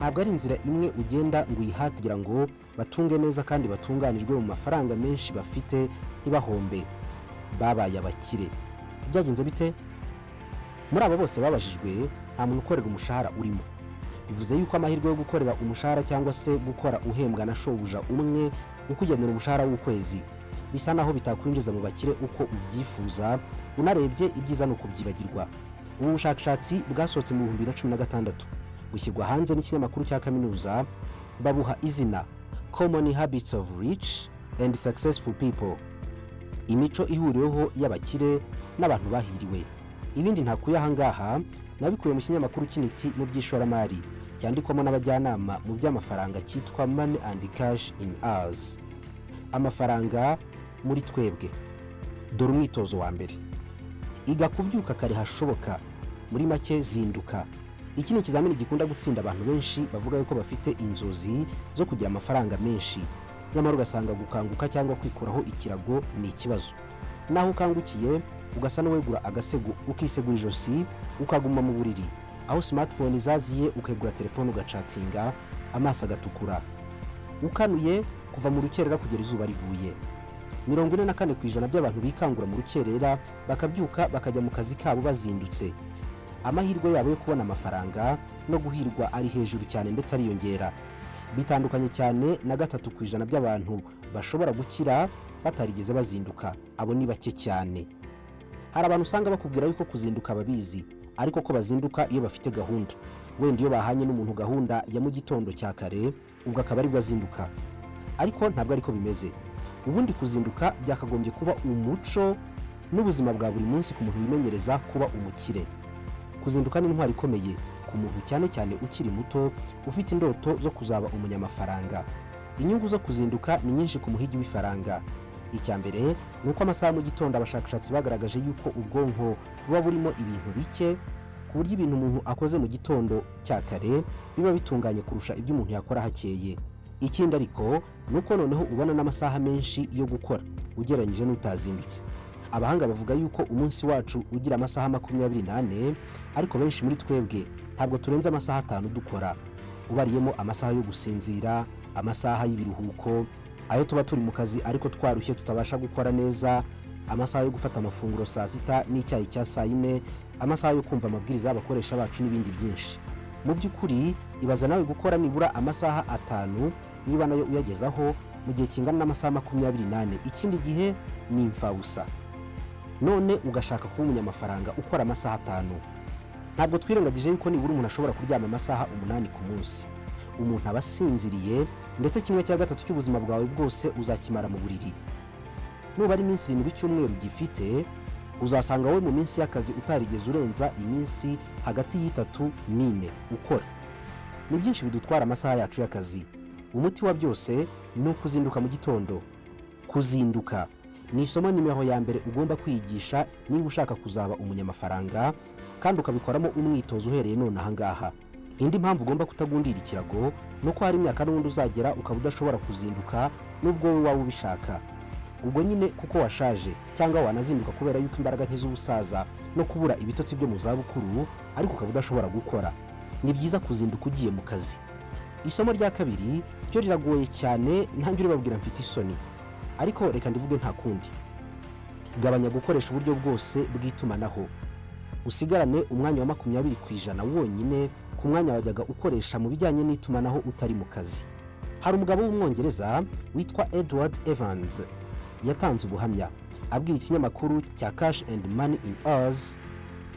Ntabwo ari inzira imwe ugenda ngo uyihate kugira ngo batunge neza kandi batunganirwe mu mafaranga menshi bafite, ntibahombe. Babaye abakire byagenze bite? Muri aba bose babajijwe, nta muntu ukorera umushahara urimo. Bivuze yuko amahirwe yo gukorera umushahara cyangwa se gukora uhembwa na shobuja umwe ukugenera umushahara w'ukwezi bisa naho bitakwinjiza mu bakire uko ubyifuza. Unarebye, ibyiza ni ukubyibagirwa. Ubu bushakashatsi bwasohotse mu 2016, bushyirwa hanze n'ikinyamakuru cya kaminuza, babuha izina "Common Habits of Rich and Successful People", imico ihuriweho y'abakire n'abantu bahiriwe. Ibindi ntakuye aha ngaha, nabikuye mu kinyamakuru cy'intiti mu by'ishoramari cyandikwamo n'abajyanama mu by'amafaranga cyitwa Money and Cash in Us, amafaranga muri twebwe. Dore umwitozo wa mbere: iga kubyuka kare hashoboka. Muri make, zinduka. Iki ni ikizamini gikunda gutsinda abantu benshi bavuga yuko bafite inzozi zo kugira amafaranga menshi, nyamara ugasanga gukanguka cyangwa kwikuraho ikirago ni ikibazo. Naho ukangukiye, ugasa n'uwegura agasego, ukisegura ijosi, ukaguma mu buriri. Aho smartphone zaziye, ukegura telefone, ugacatinga, amaso agatukura, ukanuye kuva mu rukerera kugera izuba rivuye. 44% by'abantu bikangura mu rukerera, bakabyuka bakajya mu kazi kabo bazindutse, amahirwe yabo yo kubona amafaranga no guhirwa ari hejuru cyane, ndetse ariyongera. Bitandukanye cyane na 3% by'abantu bashobora gukira batarigeze bazinduka. Abo ni bake cyane. Hari abantu usanga bakubwira yuko kuzinduka babizi, ariko ko bazinduka iyo bafite gahunda, wenda iyo bahanye n'umuntu gahunda ya mu gitondo cya kare, ubwo akaba aribwo azinduka. Ariko ntabwo ariko bimeze. Ubundi kuzinduka byakagombye kuba umuco n'ubuzima bwa buri munsi ku muntu wimenyereza kuba umukire. Kuzinduka ni intwaro ikomeye ku muntu, cyane cyane ukiri muto ufite indoto zo kuzaba umunyamafaranga. Inyungu zo kuzinduka ni nyinshi ku muhigi w'ifaranga. Icya mbere ni uko amasaha mu gitondo, abashakashatsi bagaragaje yuko ubwonko buba burimo ibintu bike, ku buryo ibintu umuntu akoze mu gitondo cya kare biba bitunganye kurusha ibyo umuntu yakora hakeye. Ikindi ariko ni uko noneho ubona n'amasaha menshi yo gukora ugereranyije n'utazindutse. Abahanga bavuga yuko umunsi wacu ugira amasaha 24, ariko benshi muri twebwe ntabwo turenze amasaha 5 dukora, ubariyemo amasaha yo gusinzira, amasaha y'ibiruhuko, ayo tuba turi mu kazi ariko twarushye tutabasha gukora neza, amasaha yo gufata amafunguro saa sita n'icyayi cya saa yine, amasaha yo kumva amabwiriza y'abakoresha bacu n'ibindi byinshi. Mu by'ukuri, ibaza nawe gukora nibura amasaha 5, niba nayo uyagezaho, mu gihe kingana n'amasaha 24, ikindi gihe ni imfabusa, none ugashaka kuba umunyamafaranga ukora amasaha 5. Ntabwo twirengagije yuko nibura umuntu ashobora kuryama amasaha 8 ku munsi. Umuntu aba asinziriye, ndetse 1/3 cy'ubuzima bwawe bwose uzakimara mu buriri. Nubara iminsi 7 icyumweru gifite, uzasanga wowe mu minsi y'akazi utarigeze urenza iminsi hagati y'itatu n'ine ukora. Ni byinshi bidutwara amasaha yacu y'akazi. Umuti wa byose ni ukuzinduka mu gitondo. Kuzinduka ni isomo nimero ya mbere ugomba kwigisha niba ushaka kuzaba umunyamafaranga, kandi ukabikoramo umwitozo uhereye none aha ngaha. Indi mpamvu ugomba kutagundira ikirago ni uko hari imyaka n'ubundi uzagera ukaba udashobora kuzinduka n'ubwo wowe waba ubishaka. Ubwo nyine kuko washaje, cyangwa wanazinduka kubera yuko imbaraga nke z'ubusaza no kubura ibitotsi byo mu zabukuru, ariko ukaba udashobora gukora. Ni byiza kuzinduka ugiye mu kazi. Isomo rya kabiri ryo riragoye cyane, ntange uribabwira mfite isoni, ariko reka ndivuge, nta kundi. Gabanya gukoresha uburyo bwose bw'itumanaho, usigarane umwanya wa 20% wonyine ku mwanya wajyaga ukoresha mu bijyanye n'itumanaho utari mu kazi. Hari umugabo w'Umwongereza witwa Edward Evans yatanze ubuhamya abwira ikinyamakuru cya Cash and Money in Us,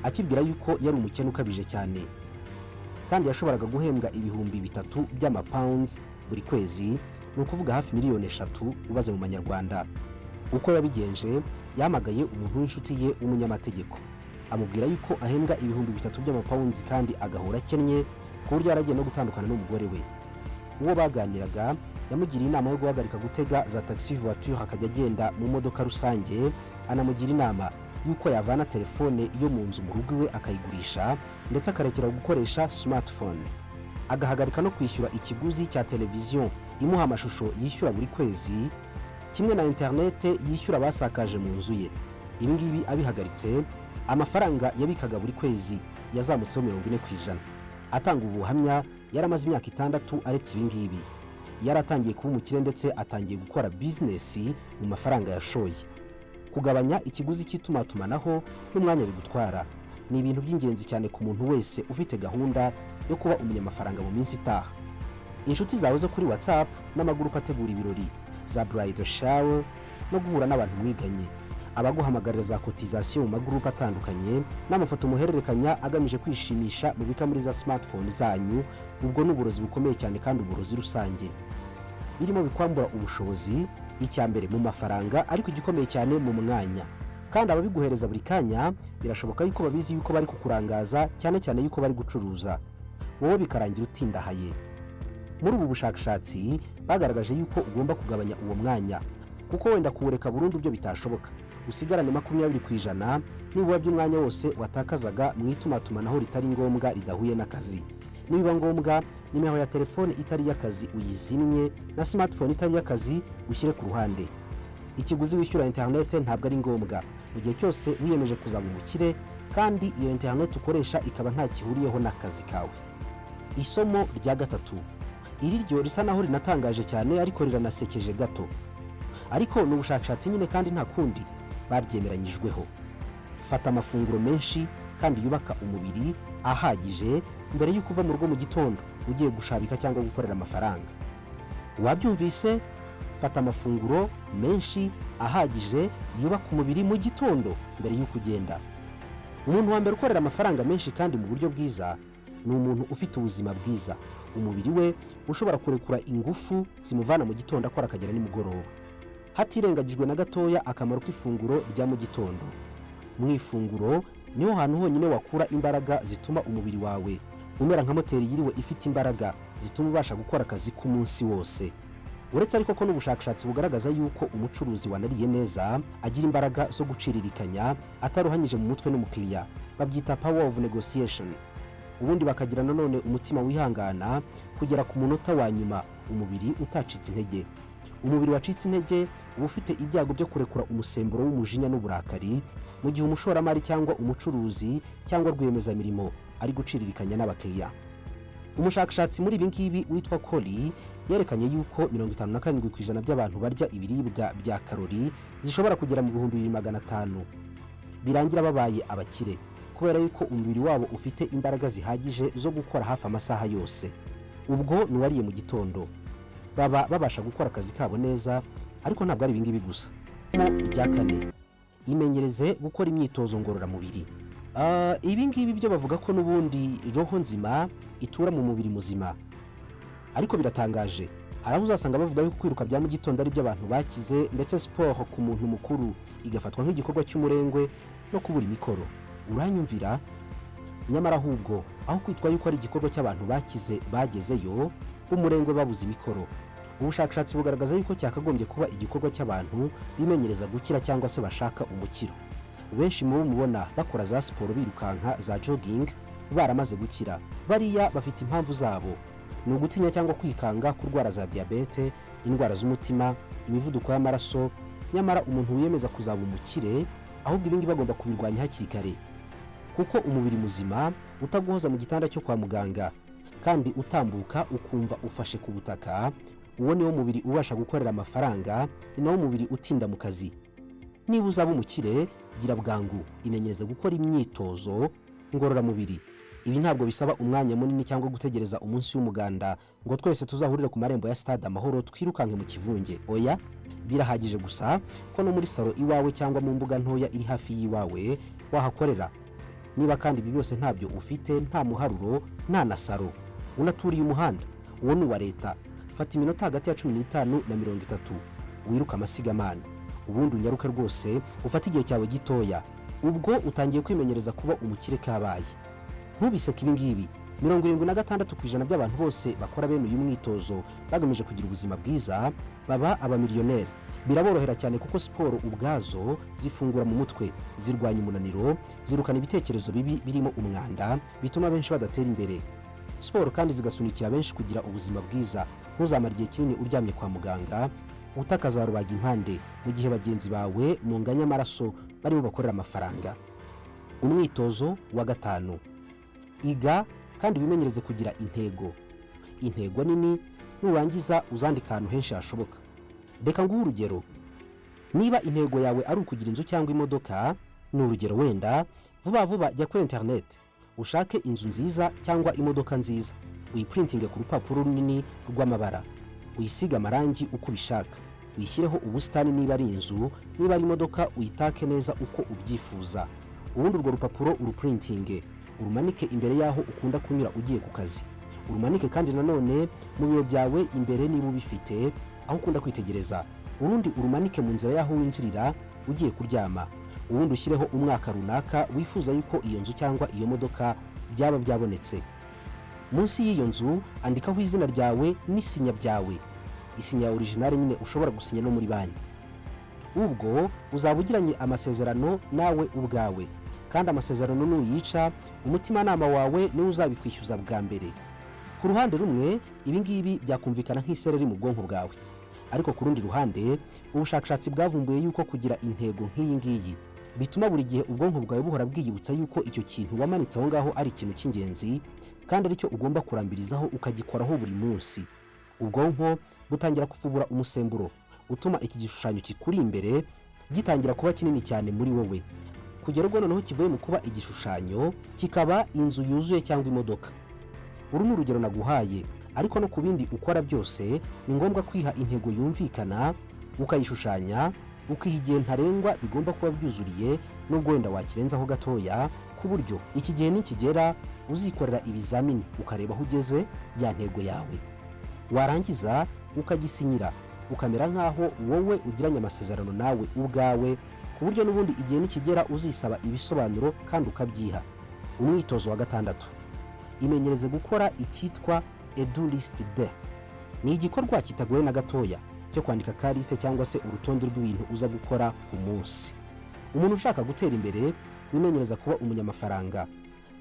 akibwira yuko yari umukene ukabije cyane, kandi yashoboraga guhembwa 3000 by'amapounds buri kwezi, ni ukuvuga hafi miliyoni 3 ubaze mu manyarwanda. Uko yabigenje, yahamagaye umuntu w'inshuti ye w'umunyamategeko, amubwira yuko ahembwa 3000 by'amapawunds kandi agahora akennye, ku buryo yaragiye no gutandukana n'umugore we. Uwo baganiraga yamugiriye inama yo guhagarika gutega za taxi voiture, akajya agenda mu modoka rusange. Anamugira inama y'uko yavana telefone yo mu nzu mu rugo iwe akayigurisha, ndetse akarekera gukoresha smartphone, agahagarika no kwishyura ikiguzi cya televiziyo imuha amashusho yishyura buri kwezi, kimwe na interinete yishyura basakaje mu nzu ye. Ibi ngibi abihagaritse, amafaranga yabikaga buri kwezi yazamutseho 40%. Atanga ubu buhamya, Yari amaze imyaka 6 aretse ibi ngibi, yari atangiye kuba umukire, ndetse atangiye gukora bizinesi mu mafaranga yashoye. Kugabanya ikiguzi cy'itumatumanaho n'umwanya bigutwara ni ibintu by'ingenzi cyane ku muntu wese ufite gahunda yo kuba umunyamafaranga mu minsi itaha. Inshuti zawe zo kuri WhatsApp n'amagurupe ategura ibirori, za bridal shower no guhura n'abantu mwiganye, abaguhamagarira za cotisation mu magurupe atandukanye n'amafoto muhererekanya agamije kwishimisha mubika muri za smartphone zanyu, ubwo ni uburozi bukomeye cyane kandi uburozi rusange. Birimo bikwambura ubushobozi, icya mbere mu mafaranga, ariko igikomeye cyane mu mwanya. Kandi ababiguhereza buri kanya birashoboka yuko babizi yuko bari kukurangaza, cyane cyane yuko bari gucuruza, wowe bikarangira utindahaye. Muri ubu bushakashatsi bagaragaje yuko ugomba kugabanya uwo mwanya, kuko wenda kuwureka burundu byo bitashoboka. Usigarane 20% nibura by'umwanya wose watakazaga mu itumatumanaho ritari ngombwa, ridahuye n'akazi. Nibiba ngombwa, nimero ya telefone itari iy'akazi uyizimye, na smartphone itari iy'akazi ushyire ku ruhande. Ikiguzi wishyura interinete ntabwo ari ngombwa mu gihe cyose wiyemeje kuzaba umukire, kandi iyo interineti ukoresha ikaba nta gihuriyeho n'akazi kawe. Isomo rya gatatu, iri ryo risa naho rinatangaje cyane, ariko riranasekeje gato, ariko ni ubushakashatsi nyine kandi nta kundi baryemeranyijweho. Fata amafunguro menshi kandi yubaka umubiri ahagije mbere y'uko uva mu rugo mu gitondo ugiye gushabika cyangwa gukorera amafaranga. Wabyumvise? Fata amafunguro menshi ahagije yubaka umubiri mu gitondo mbere y'uko ugenda. Umuntu wa mbere ukorera amafaranga menshi kandi mu buryo bwiza ni umuntu ufite ubuzima bwiza, umubiri we ushobora kurekura ingufu zimuvana mu gitondo akora akagera nimugoroba, hatirengagijwe na gatoya akamaro k'ifunguro rya mu gitondo. Mu ifunguro niho hantu honyine wakura imbaraga zituma umubiri wawe umera nka moteri yiriwe ifite imbaraga zituma ubasha gukora akazi k'umunsi wose. Uretse ariko ko n'ubushakashatsi bugaragaza yuko umucuruzi wanariye neza agira imbaraga zo guciririkanya ataruhanyije mu mutwe n'umukiriya, babyita power of negotiation. Ubundi bakagira nanone umutima wihangana kugera ku munota wa nyuma umubiri utacitse intege. Umubiri wacitse intege uba ufite ibyago byo kurekura umusemburo w'umujinya n'uburakari mu gihe umushoramari cyangwa umucuruzi cyangwa rwiyemezamirimo ari guciririkanya n'abakiriya. Umushakashatsi muri ibi ngibi witwa Koli yerekanye yuko 57% by'abantu barya ibiribwa bya karori zishobora kugera mu 2500 birangira babaye abakire, kubera yuko umubiri wabo ufite imbaraga zihagije zo gukora hafi amasaha yose. Ubwo ni uwariye mu gitondo, baba babasha gukora akazi kabo neza. Ariko ntabwo ari ibingibi gusa. Rya kane, imenyereze gukora imyitozo ngororamubiri. Ibi ngibi byo bavuga ko n'ubundi roho nzima itura mu mubiri muzima, ariko biratangaje. Hari aho uzasanga bavuga yuko kwiruka bya mu gitondo ari abantu bakize, ndetse siporo ku muntu mukuru igafatwa nk'igikorwa cy'umurengwe no kubura imikoro. Uranyumvira? Nyamara ahubwo aho kwitwa yuko ari igikorwa cy'abantu bakize, bagezeyo b'umurengwe, babuze imikoro, ubushakashatsi bugaragaza yuko cyakagombye kuba igikorwa cy'abantu bimenyereza gukira cyangwa se bashaka umukiro. Benshi mu bo mubona bakora za siporo, birukanka, za jogging, baramaze gukira, bariya bafite impamvu zabo: ni ugutinya cyangwa kwikanga kurwara za diyabete, indwara z'umutima, imivuduko y'amaraso. Nyamara umuntu wiyemeza kuzaba umukire, ahubwo ibingibi agomba kubirwanya hakiri kare, kuko umubiri muzima utaguhoza mu gitanda cyo kwa muganga kandi utambuka ukumva ufashe ku butaka, uwo niwo mubiri ubasha gukorera amafaranga, ni nawo mubiri utinda mu kazi. Niba uzaba umukire, gira bwangu imenyereze gukora imyitozo ngororamubiri. Ibi ntabwo bisaba umwanya munini cyangwa gutegereza umunsi w'umuganda ngo twese tuzahurire ku marembo ya Stade Amahoro twirukanke mu kivunge. Oya, birahagije gusa ko no muri salo iwawe cyangwa mu mbuga ntoya iri hafi y'iwawe wahakorera. Niba kandi ibi byose ntabyo ufite, nta muharuro, nta na salo, unaturiye umuhanda, uwo ni uwa leta, fata iminota hagati ya 15 na 30 wiruka amasigamana, ubundi unyaruke rwose, ufate igihe cyawe gitoya. Ubwo utangiye kwimenyereza kuba umukire kabaye. Ntubiseke ibi ngibi: 76% by'abantu bose bakora bene uyu mwitozo bagamije kugira ubuzima bwiza baba abamiliyoneri. Biraborohera cyane kuko siporo ubwazo zifungura mu mutwe, zirwanya umunaniro, zirukana ibitekerezo bibi birimo umwanda bituma benshi badatera imbere. Siporo kandi zigasunikira benshi kugira ubuzima bwiza. Ntuzamare igihe kinini uryamye kwa muganga, utakaza rubaga impande, mu gihe bagenzi bawe munganya amaraso barimo bakorera amafaranga. Umwitozo wa gatanu: iga kandi wimenyereze kugira intego. Intego nini, nurangiza uzandika ahantu henshi hashoboka. Reka nguhe urugero. Niba intego yawe ari ukugira inzu cyangwa imodoka, ni urugero wenda, vuba vuba jya kuri interineti, ushake inzu nziza cyangwa imodoka nziza, uyiprintinge ku rupapuro runini rw'amabara, uyisige amarangi uko ubishaka, uyishyireho ubusitani niba ari inzu, niba ari imodoka uyitake neza uko ubyifuza. Ubundi urwo rupapuro uruprintinge, urumanike imbere y'aho ukunda kunyura ugiye ku kazi, urumanike kandi nanone mu biro byawe imbere niba ubifite, aho ukunda kwitegereza. Urundi urumanike mu nzira y'aho winjirira ugiye kuryama. Ubundi ushyireho umwaka runaka wifuza yuko iyo nzu cyangwa iyo modoka byaba byabonetse. Munsi y'iyo nzu andikaho izina ryawe n'isinya byawe, isinya ya original nyine ushobora gusinya no muri banki. Ubwo uzaba ugiranye amasezerano nawe ubwawe, kandi amasezerano nuyica, umutimanama wawe niwo uzabikwishyuza bwa mbere. Ku ruhande rumwe, ibi ngibi byakumvikana nk'isereri mu bwonko bwawe, ariko ku rundi ruhande, ubushakashatsi bwavumbuye yuko kugira intego nk'iyi ngiyi bituma buri gihe ubwonko bwawe buhora bwiyibutsa yuko icyo kintu wamanitse aho ngaho ari ikintu cy'ingenzi kandi aricyo ugomba kurambirizaho, ukagikoraho buri munsi. Ubwonko butangira kuvubura umusemburo utuma iki gishushanyo kikuri imbere gitangira kuba kinini cyane muri wowe, kugera ubwo noneho kivuye mu kuba igishushanyo kikaba inzu yuzuye cyangwa imodoka. Uru ni urugero naguhaye, ariko no ku bindi ukora byose ni ngombwa kwiha intego yumvikana, ukayishushanya, ukiha igihe ntarengwa bigomba kuba byuzuriye, nubwo wenda wakirenzaho gatoya, ku buryo iki gihe nikigera uzikorera ibizamini ukareba aho ugeze ya ntego yawe, warangiza ukagisinyira, ukamera nk'aho wowe ugiranye amasezerano nawe ubwawe, ku buryo n'ubundi igihe nikigera uzisaba ibisobanuro kandi ukabyiha. Umwitozo wa gatandatu: imenyereze gukora icyitwa to-do list day. Ni igikorwa kitagoye na gatoya cyo kwandika ka liste cyangwa se urutonde rw'ibintu uza gukora ku munsi. Umuntu ushaka gutera imbere, wimenyereza kuba umunyamafaranga,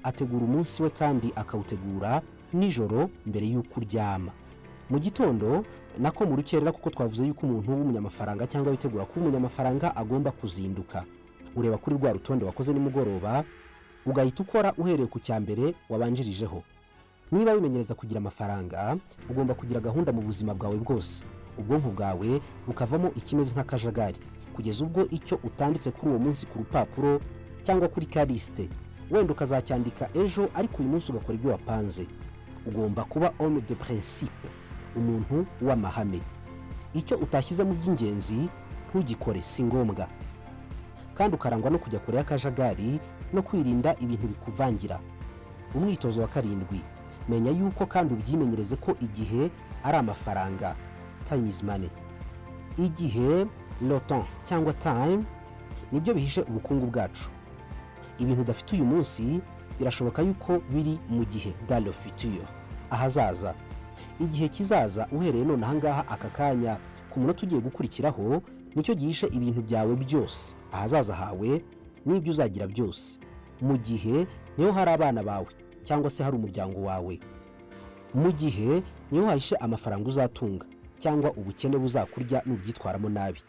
ategura umunsi we kandi akawutegura nijoro mbere y'uko uryama. Mu gitondo, nako mu rukerera, kuko twavuze yuko umuntu w'umunyamafaranga cyangwa witegura kuba umunyamafaranga agomba kuzinduka. Ureba kuri rwa rutonde wakoze nimugoroba, ugahita ukora uhereye ku cya mbere wabanjirijeho. Niba wimenyereza kugira amafaranga, ugomba kugira gahunda mu buzima bwawe bwose, ubwonko bwawe bukavamo ikimeze nk'akajagari, kugeza ubwo icyo utanditse kuri uwo munsi ku rupapuro cyangwa kuri ka liste, wenda ukazacyandika ejo, ariko uyu munsi ugakora ibyo wapanze. Ugomba kuba homme de principe, umuntu w'amahame. Icyo utashyize mu by'ingenzi ntugikore, si ngombwa. Kandi ukarangwa no kujya kure y'akajagari no kwirinda ibintu bikuvangira. Umwitozo wa karindwi: menya yuko kandi ubyimenyereze ko igihe ari amafaranga, time is money. Igihe, le temps cyangwa time, nibyo bihishe ubukungu bwacu. Ibintu udafite uyu munsi birashoboka yuko biri mu gihe, dans le futur, ahazaza, igihe kizaza. Uhereye none ahangaha, aka kanya, ku munota ugiye gukurikiraho, nicyo gihishe ibintu byawe byose, ahazaza hawe n'ibyo uzagira byose. Mu gihe niho hari abana bawe cyangwa se hari umuryango wawe. Mu gihe niho hahishe amafaranga uzatunga cyangwa ubukene buzakurya nubyitwaramo nabi.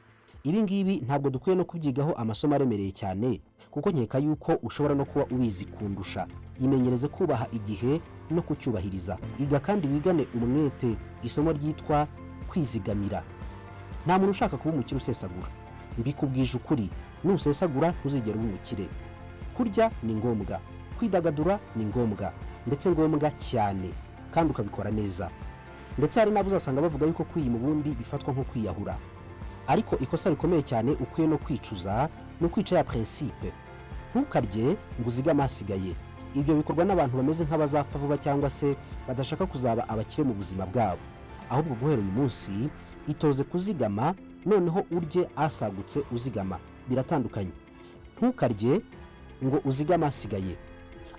Ibi ngibi ntabwo dukwiye no kubyigaho amasomo aremereye cyane, kuko nkeka yuko ushobora no kuba ubizi kundusha. Imenyereze kubaha igihe no kucyubahiriza. Iga kandi wigane umwete isomo ryitwa kwizigamira. Nta muntu ushaka kuba umukire usesagura. Mbikubwije ukuri, nusesagura ntuzigera uba umukire. Kurya ni ngombwa, kwidagadura ni ngombwa, ndetse ngombwa cyane, kandi ukabikora neza. Ndetse hari n'abo uzasanga bavuga yuko kwiyima ubundi bifatwa nko kwiyahura, ariko ikosa rikomeye cyane ukwiye no kwicuza ni ukwica ya principe. Ntukarye ngo uzigame ahasigaye. Ibyo bikorwa n'abantu bameze nk'abazapfa vuba cyangwa se badashaka kuzaba abakire mu buzima bwabo. Ahubwo guhera uyu munsi itoze kuzigama, noneho urye asagutse uzigama. Biratandukanye. Ntukarye ngo uzigame asigaye,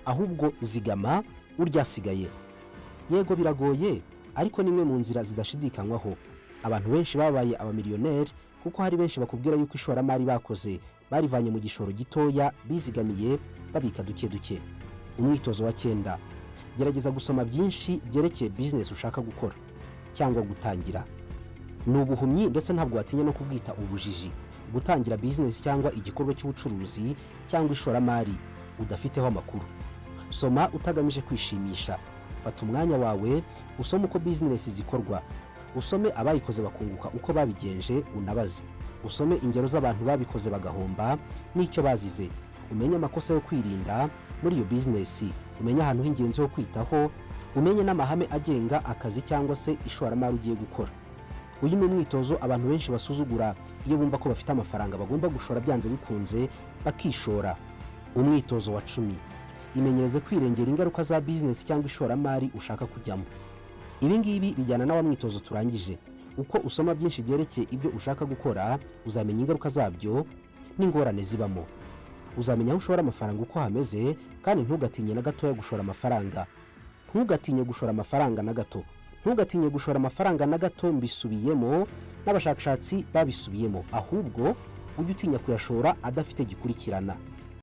ahubwo zigama urya asigaye. Yego biragoye, ariko ni imwe mu nzira zidashidikanywaho. Abantu benshi babaye abamiliyoneri, kuko hari benshi bakubwira yuko ishoramari bakoze barivanye mu gishoro gitoya bizigamiye, babika duke duke. Umwitozo wa cyenda: gerageza gusoma byinshi byerekeye bizinesi ushaka gukora cyangwa gutangira. Ni ubuhumyi, ndetse ntabwo watinya no kubwita ubujiji, gutangira bizinesi cyangwa igikorwa cy'ubucuruzi cyangwa ishoramari udafiteho amakuru. Soma utagamije kwishimisha. Fata umwanya wose ushoboye, usome kandi Fata umwanya wawe usome uko bizinesi zikorwa, usome abayikoze bakunguka uko babigenje, unabaze, usome ingero z'abantu babikoze bagahomba n'icyo bazize, umenye amakosa yo kwirinda muri iyo bizinesi, umenye ahantu h'ingenzi ho kwitaho, umenye n'amahame agenga akazi cyangwa se ishoramari ugiye gukora. Uyu ni umwitozo abantu benshi basuzugura iyo bumva ko bafite amafaranga bagomba gushora byanze bikunze, bakishora. Umwitozo wa 10: imenyereze kwirengera ingaruka za bizinesi cyangwa ishoramari ushaka kujyamo. Ibi ngibi bijyana na wa mwitozo turangije. Uko usoma byinshi byerekeye ibyo ushaka gukora, uzamenya ingaruka zabyo n'ingorane zibamo, uzamenya aho ushora amafaranga uko hameze. Kandi ntugatinye na gatoya gushora amafaranga. Ntugatinye gushora amafaranga na gato. Ntugatinye gushora amafaranga na gato. Mbisubiyemo, n'abashakashatsi babisubiyemo. Ahubwo ujye utinya kuyashora adafite gikurikirana.